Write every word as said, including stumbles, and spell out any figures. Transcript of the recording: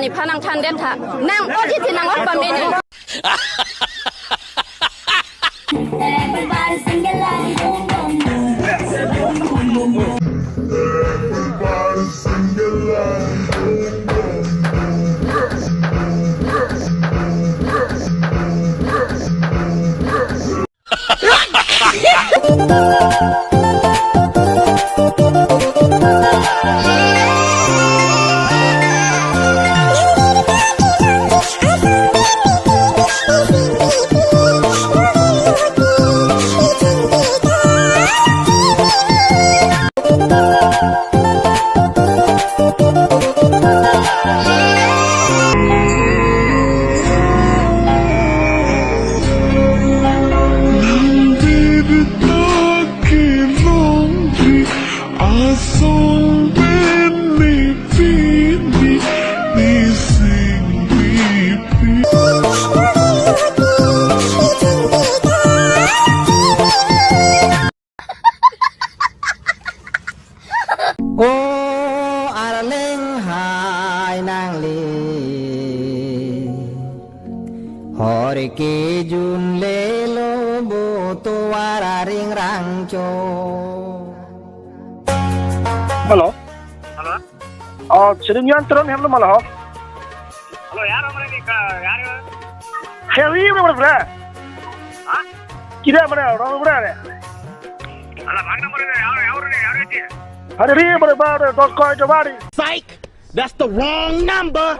Nephan nangthandet tha. Nang oji ti nang-ot pame ne. Everybody sing along, boom, boom, boom. Everybody sing along, boom, boom, boom. O arleng hai nangli, hor kejun lelo bo tovar aring rangcho. Hello. Hello. Oh, Sri Niyantaran Hemlo mala ho? Hello, yar amare ni ka, yar. Heri mane bra. Ha? Kida mane, ro bra re. Ala bhagna mane, yar, yar, yar, yar. Hare ri mane ba, dot koi jawari. Psych! That's the wrong number!